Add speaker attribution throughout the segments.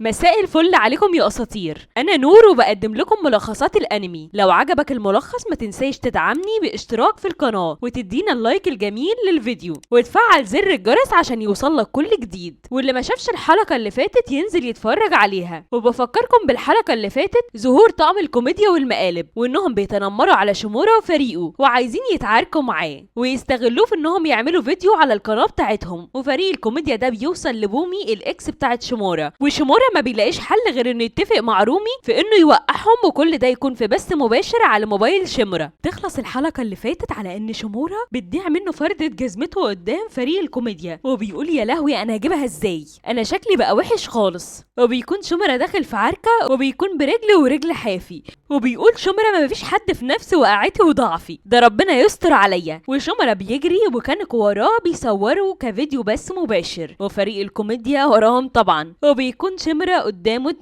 Speaker 1: مساء الفل عليكم يا اساطير. انا نور وبقدم لكم ملخصات الانمي. لو عجبك الملخص ما تنساش تدعمني باشتراك في القناة وتدينا ال like الجميل للفيديو وتفعل زر الجرس عشان يوصلك كل جديد. واللي ما شافش الحلقة اللي فاتت ينزل يتفرج عليها. وبفكركم بالحلقة اللي فاتت ظهور طقم الكوميديا والمقالب وانهم بيتنمروا على شيمورا وفريقه وعايزين يتعاركوا معاه ويستغلوه في انهم يعملوا فيديو على القناة بتاعتهم. وفريق الكوميديا ده بيوصل لبومي ال ex بتاعت شيمورا، وشيمورا ما بيلاقيش حل غير انه يتفق مع رومي في انه يوقعهم، وكل ده يكون في بث مباشر على موبايل شيمورا. تخلص الحلقة اللي فاتت على ان شيمورا بتضيع منه فردة جزمته قدام فريق الكوميديا، وبيقول يا لهوي انا هجيبها ازاي، انا شكلي بقى وحش خالص. وبيكون شيمورا داخل في عركة وبيكون برجل ورجل حافي، وبيقول شيمورا ما فيش حد في نفس وقعتي وضعفي، ده ربنا يستر عليا. وشيمورا بيجري وكانكو وراه بيصوروا كفيديو بث مباشر، وفريق الكوميديا وراهم طبعا. وبيكون شيمورا قدامه 2،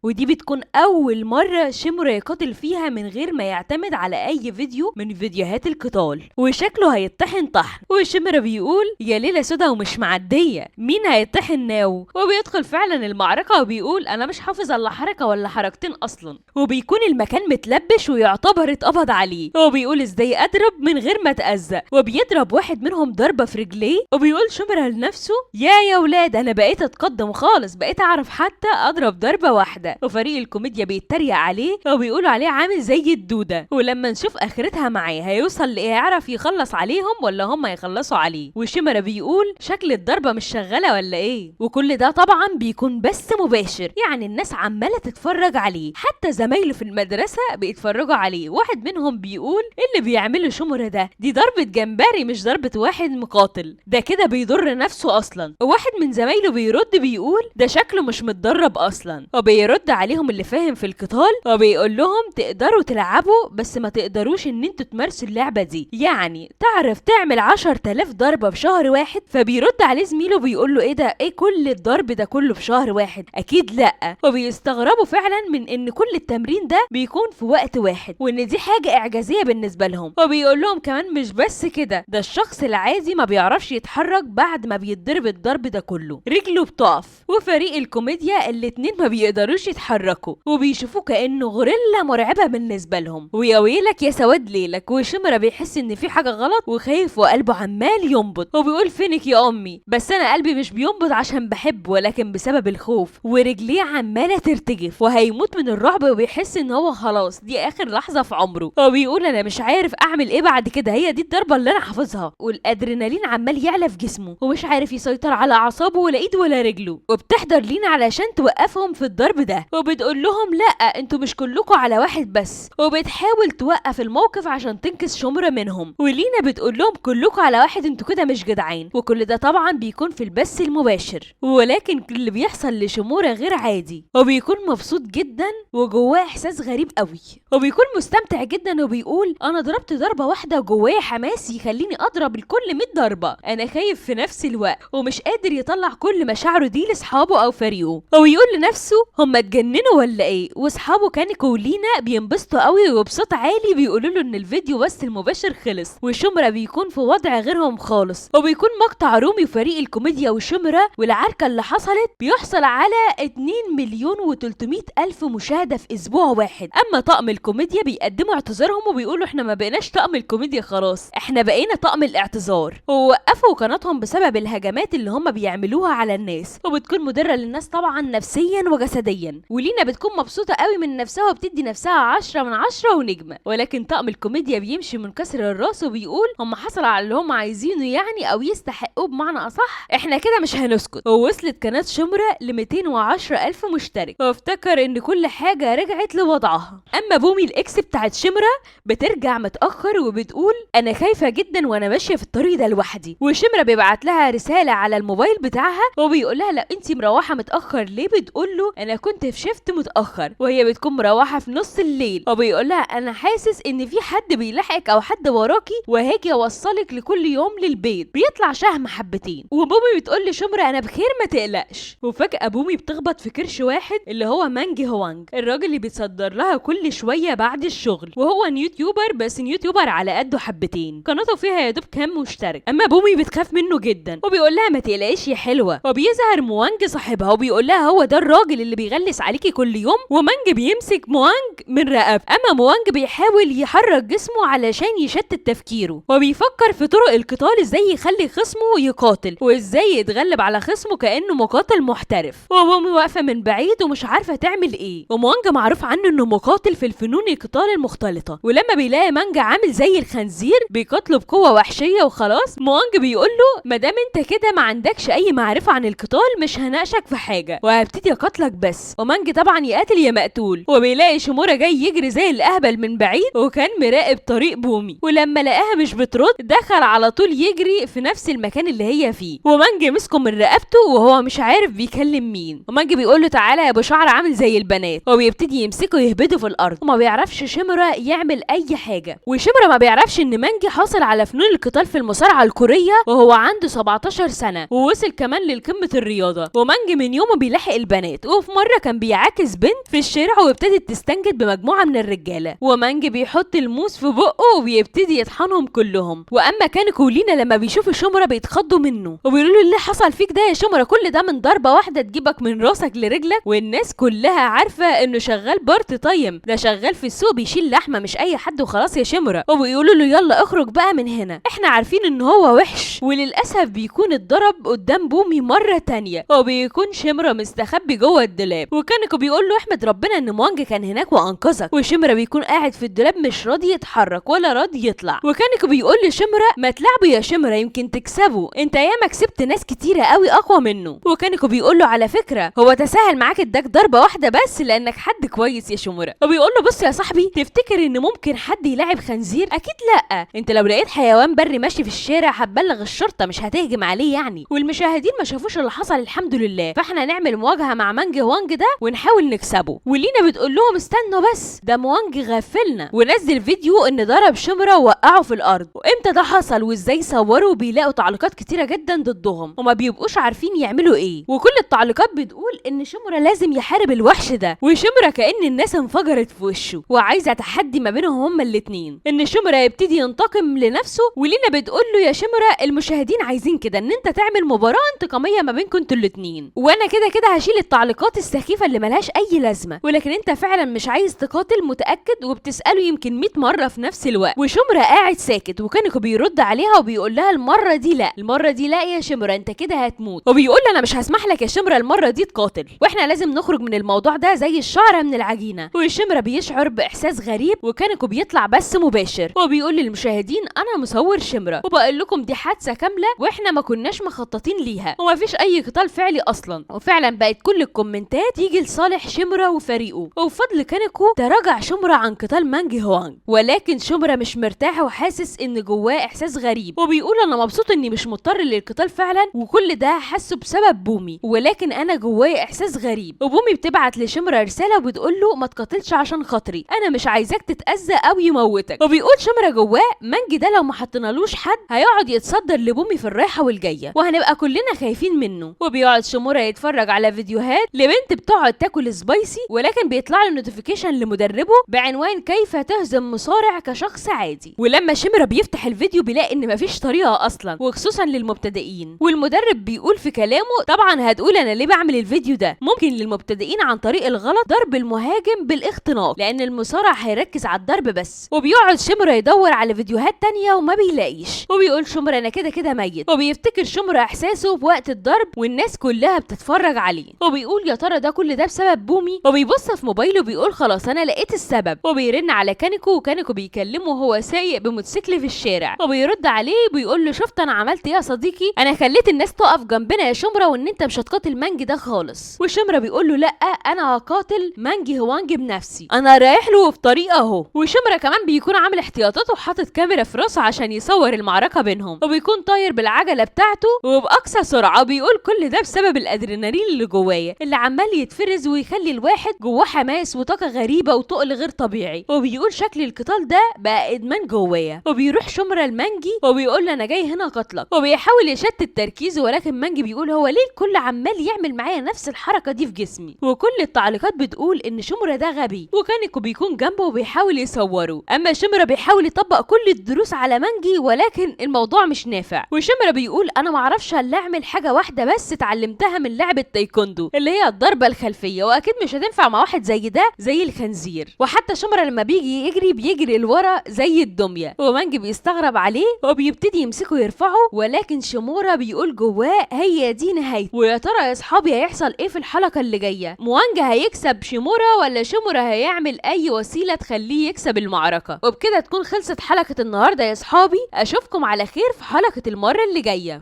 Speaker 1: ودي بتكون اول مرة شيمورا يقاتل فيها من غير ما يعتمد على اي فيديو من فيديوهات القتال، وشكله هيطحن طحن. وشيمورا بيقول يا ليلة سودا ومش معدية، مين هيطحن now؟ وبيدخل فعلا المعركة وبيقول انا مش حافظ الا حركة ولا حركتين اصلا. وبيكون المكان متلبش ويعتبر اتقبض عليه، وبيقول ازاي اضرب من غير ما اتأذى، وبيضرب واحد منهم ضربة في رجليه. وبيقول شيمورا لنفسه يا ولاد انا بقيت اتقدم خالص، بقيت اعرف حتى اضرب ضربة واحدة. وفريق الكوميديا بيتريق عليه وبيقولوا عليه عامل زي الدودة، ولما نشوف اخرتها معاه هيوصل لايه، هيعرف يخلص عليهم ولا هم يخلصوا عليه. وشيمورا بيقول شكل الضربة مش شغالة ولا ايه. وكل ده طبعا بيكون بس مباشر، يعني الناس عمالة تتفرج عليه، حتى زمايله في المدرسة بيتفرجوا عليه. واحد منهم بيقول ايه اللي بيعمله شيمورا ده، دي ضربة جمبري مش ضربة واحد مقاتل، ده كده بيضر نفسه اصلا. وواحد من زمايله بيرد بيقول ده شكله مش متدرب اصلا. وبيرد عليهم اللي فاهم في القتال وبيقول لهم تقدروا تلعبوا بس ما تقدروش ان انتوا تمارسوا اللعبة دي، يعني تعرف تعمل 10,000 ضربة في شهر واحد. فبيرد عليه زميله بيقول له ايه ده، ايه كل الضرب ده كله في شهر واحد؟ اكيد لا. وبيستغربوا فعلا من ان كل التمرين ده بيكون في وقت واحد، وان دي حاجة اعجازية بالنسبة لهم. وبيقول لهم كمان مش بس كده، ده الشخص العادي ما بيعرفش يتحرك بعد ما بيتضرب الضرب ده كله، رجله بتقف. وفريق الكوميديا الاتنين ما بيقدروش يتحركوا وبيشوفوه كأنه غوريلا مرعبة بالنسبة لهم، ويا ويلك يا سواد ليلك. وشيمورا بيحس ان في حاجة غلط وخايف وقلبه عمال ينبض، وبيقول فينك يا امي، بس انا قلبي مش بينبض عشان بحب ولكن بسبب الخوف، ورجليه عمالة ترتجف وهيموت من الرعب، وبيحس ان هو خلاص دي اخر لحظة في عمره. وبيقول انا مش عارف اعمل ايه بعد كده، هي دي الضربة اللي انا حافظها. والادرينالين عمال يعلى في جسمه ومش عارف يسيطر على اعصابه ولا ايده ولا رجله. وبتحضر لينا علشان توقفهم في الضرب ده، وبتقول لهم لا انتوا مش كلكم على واحد بس، وبتحاول توقف الموقف عشان تنقذ شيمورا منهم. ولينا بتقول لهم كلكم على واحد، انتوا كده مش جدعان. وكل ده طبعا بيكون في البث المباشر، ولكن اللي بيحصل لشيمورا غير عادي، وبيكون مبسوط جدا وجواه احساس غريب قوي، وبيكون مستمتع جدا وبيقول انا ضربت ضربه واحدة وجوايا حماس يخليني اضرب الكل 100 ضربه، انا خايف في نفس الوقت، ومش قادر يطلع كل مشاعره دي لاصحابه او فريقه. وبيقول لنفسه هم اتجننوا ولا ايه؟ واصحابه كانيكو ولينا بينبسطوا قوي وبصوت عالي بيقولوا له ان الفيديو بس المباشر خلص، وشيمورا بيكون في وضع غيرهم خالص. وبيكون مقطع رومي وفريق الكوميديا وشيمورا والعركه اللي حصلت بيحصل على 2,300,000 مشاهده في اسبوع واحد. اما طقم الكوميديا بيقدموا اعتذارهم وبيقولوا احنا ما بقيناش طقم الكوميديا خلاص، احنا بقينا طقم الاعتذار. ووقفوا قناتهم بسبب الهجمات اللي هم بيعملوها على الناس، وبتكون مضرة للناس طبعا نفسيا وجسديا. ولينا بتكون مبسوطة قوي من نفسها وبتدي نفسها 10 من 10 ونجمه. ولكن طقم الكوميديا بيمشي من كسر الراس وبيقول هم حصلوا على اللي هم عايزينه يعني او يستحقوه بمعنى اصح، احنا كده مش هنسكت. ووصلت قناة شيمورا ل 210,000 مشترك، وافتكر ان كل حاجة رجعت لوضعها. اما بومي ال ex بتاعت شيمورا بترجع متاخر وبتقول انا خايفة جدا وانا ماشية في الطريق ده لوحدي. وشيمورا بيبعت لها رسالة على الموبايل بتاعها وبيقول لها لا انتي مروحة متاخر ليه؟ بتقول له انا كنت في shift متاخر، وهي بتكون مروحة في نص الليل. وبيقول لها انا حاسس ان في حد بيلاحقك او حد وراكي وهاجي اوصلك لكل يوم للبيت. بيطلع شهم حبتين. وبومي بتقول لشمرة انا بخير ما تقلقش. وفجاة بومي بتخبط في كرش واحد اللي هو مانجي هوانج، الراجل اللي بيتصدر لها كل شوية بعد الشغل، وهو YouTuber بس YouTuber على قده حبتين، قناته فيها يا دوب كام مشترك. اما بومي بتخاف منه جدا وبيقول لها ما تقلقيش يا حلوة. وبيظهر موانج صاحبها وبيقول لها لها هو ده الراجل اللي بيغلس عليكي كل يوم. ومانج بيمسك موانج من رقبته، اما موانج بيحاول يحرك جسمه علشان يشتت تفكيره، وبيفكر في طرق القتال ازاي يخلي خصمه يقاتل وازاي يتغلب على خصمه كانه مقاتل محترف. وبومي واقفة من بعيد ومش عارفه تعمل ايه. وموانج معروف عنه انه مقاتل في الفنون القتال المختلطة، ولما بيلاقي مانجا عامل زي الخنزير بيقاتله بقوة وحشية وخلاص. موانج بيقول له ما دام انت كده ما عندكش اي معرفة عن القتال مش هناقشك في حاجة وهبتدي اقاتلك بس. ومانج طبعا يقاتل يا مقتول. وبيلاقي شيمورا جاي يجري زي الاهبل من بعيد، وكان مراقب طريق بومي، ولما لقاها مش بترد دخل على طول يجري في نفس المكان اللي هي فيه. ومانج مسكه من رقبته وهو مش عارف بيكلم مين، ومانج بيقول له تعالى يا ابو شعر عامل زي البنات، وبيبتدي يمسكه يهبده في الارض، وما بيعرفش شيمورا يعمل اي حاجة. وشيمورا ما بيعرفش ان مانجي حاصل على فنون القتال في المصارعة الكورية وهو عنده 17 سنة، ووصل كمان لقمة الرياضة. ومانجي من يومه بيلاحق البنات، وفي مرة كان بيعاكس بنت في الشارع وابتدت تستنجد بمجموعه من الرجالة، ومانجي بيحط الموس في بقه وبيبتدي يطحنهم كلهم. واما كانكو ولينا لما بيشوفوا شيمورا بيتخضوا منه وبيقولوا له اللي حصل فيك ده يا شيمورا، كل ده من ضربه واحدة تجيبك من راسك لرجلك. والناس كلها عارفه انه شغال part time، ده شغال في السوق بيشيل لحمه مش اي حد وخلاص يا شيمورا. وبيقولوا له يلا اخرج بقى من هنا، احنا عارفين ان هو وحش. وللاسف بيكون اتضرب قدام بومي مرة تانية، وبيكون شيمورا مستخبي جوه الدولاب، وكانكو بيقول له احمد ربنا ان موانج كان هناك وانقذك. وشيمورا بيكون قاعد في الدولاب مش راضي يتحرك ولا راضي يطلع. وكانكو بيقول لشيمورا ما تلعبوا يا شيمورا يمكن تكسبوا، انت ياما كسبت ناس كتيرة قوي اقوى منه. وكانكو بيقول له على فكرة هو تساهل معاك اداك ضربه واحدة بس لانك حد كويس يا شيمورا. وبيقول له بص يا صاحبي، تفتكر ان ممكن حد يلاعب خنزير؟ اكيد لا، انت لو لقيت حيوان بري ماشي في الشارع هتبلغ الشرطة مش هتهجم عليه يعني. والمشاهدين ما شافوش اللي حصل الحمد لله، فاحنا نعمل مواجهة مع مانج هوانج ده ونحاول نكسبه. ولينا بتقول لهم استنوا بس، ده موانج غفلنا ونزل فيديو ان ضرب شيمورا ووقعه في الارض. وامتى ده حصل وازاي صوروا؟ بيلاقوا تعليقات كتيرة جدا ضدهم وما بيبقوش عارفين يعملوا ايه، وكل التعليقات بتقول ان شيمورا لازم يحارب الوحش ده. وشيمورا كأن الناس انفجرت في وشه وعايزه تحدي ما بينهم هما الاتنين، ان شيمورا يبتدي ينتقم لنفسه. ولينا بتقول له يا شيمورا المشاهدين عايزين كده ان انت تعمل مباراة انتقاميه ما بينكم انتوا الاتنين، وانا كده كده هشيل التعليقات السخيفة اللي ملهاش اي لازمه، ولكن انت فعلا مش عايز تقاتل متاكد؟ وبتساله يمكن 100 مرة في نفس الوقت. وشيمورا قاعد ساكت، وكانكو بيرد عليها وبيقول لها المرة دي لا، المرة دي لا يا شيمورا انت كده هتموت. وبيقول انا مش هسمح لك يا شيمورا المرة دي تقاتل، واحنا لازم نخرج من الموضوع ده زي الشعرة من العجينة. وشيمورا بيشعر باحساس غريب، وكانكو بيطلع بس مباشر وبيقول للمشاهدين انا مصور شيمورا وبقول لكم دي حادثه كاملة واحنا ما كناش مخططين ليها ومفيش اي قتال فعلي اصلا. وفعلا بقت كل الكومنتات تيجي لصالح شيمورا وفريقه، وبفضل كانكو تراجع شيمورا عن قتال مانجي هوانج. ولكن شيمورا مش مرتاح وحاسس ان جواه احساس غريب، وبيقول انا مبسوط اني مش مضطر للقتال فعلا، وكل ده حاسه بسبب بومي، ولكن انا جوايا احساس غريب. وبومي بتبعت لشيمورا رسالة وبتقول له ما تقاتلش عشان خاطري، انا مش عايزاك تتاذى او يموتك. وبيقول شيمورا جواه مانجي ده لو ما حطينالوش حد هيقعد يتصدر لبومي في الرايحه والجايه وهنبقى كلنا خايفين منه. وبيقعد شيمورا يتفرج على فيديوهات لبنت بتقعد تاكل spicy، ولكن بيطلع له notification لمدربه بعنوان كيف تهزم مصارع كشخص عادي. ولما شيمورا بيفتح الفيديو بيلاقي ان مفيش طريقه اصلا، وخصوصا للمبتدئين. والمدرب بيقول في كلامه طبعا هتقول انا ليه بعمل الفيديو ده، ممكن للمبتدئين عن طريق الغلط ضرب المهاجم بالاختناق لان المصارع هيركز على الضرب بس. وبيقعد شيمورا يدور على فيديوهات تانية وما بيلاقيش، وبيقول شيمورا انا كده كده ميت. وبيفتكر شيمورا احساسه بوقت الضرب والناس كلها بتتفرج عليه، وبيقول يا ترى ده كل ده بسبب بومي. وبيبص في موبايله وبيقول خلاص انا لقيت السبب. وبيرن على كانيكو، وكانيكو بيكلمه وهو سايق بموتوسيكل في الشارع، وبيرد عليه بيقول له شفت انا عملت ايه يا صديقي، انا خليت الناس تقف جنبنا يا شمرة وان انت مش هتقاتل مانجي ده خالص. وشمرة بيقول له لا انا هقاتل مانجي هوانج بنفسي، انا رايح له في طريقه اهو. وشمرة كمان بيكون عامل احتياطاته وحاطط كاميرا في راسه عشان يصور المعركة بينهم، وبيكون طاير بالعجله بتاعته وباقصى سرعة. بيقول كل ده بسبب الادرينالين اللي جوايا اللي عمال يتفرز ويخلي الواحد جواه حماس وطاقة غريبة وتقل غير طبيعي. وبيقول شكل القتال ده بقى ادمان جوايا. وبيروح شمرة المانجي وبيقول له انا جاي هنا قتلك، وبيحاول يشتت تركيزه، ولكن مانجي بيقول هو ليه الكل عمال يعمل معايا نفس الحركة دي في جسمي. وكل التعليقات بتقول ان شمرة ده غبي، وكانيكو بيكون جنبه وبيحاول يصوره. اما شمرة بيحاول يطبق كل الدروس على مانجي ولكن الموضوع مش نافع. وشمرة بيقول انا معرفش الا اعمل حاجة واحدة بس اتعلمتها من لعبه تايكوندو التايكوندو اللي هي الضربة الخلفية، واكيد مش هتنفع مع واحد زي ده زي الخنزير. وحتى شمرة لما بيجي يجري بيجري لورا زي الدمية، ومانج بيستغرب عليه وبيبتدي يمسكه يرفعه، ولكن شيمورا بيقول جواه هي دي نهايته. ويا ترى يا اصحابي هيحصل ايه في الحلقة اللي جاية؟ موانج هيكسب شيمورا ولا شيمورا هيعمل اي وسيلة تخليه يكسب المعركة؟ وبكده تكون خلصت حلقة النهارده يا اصحابي. اشوفكم على خير في حلقة المرة اللي جاية.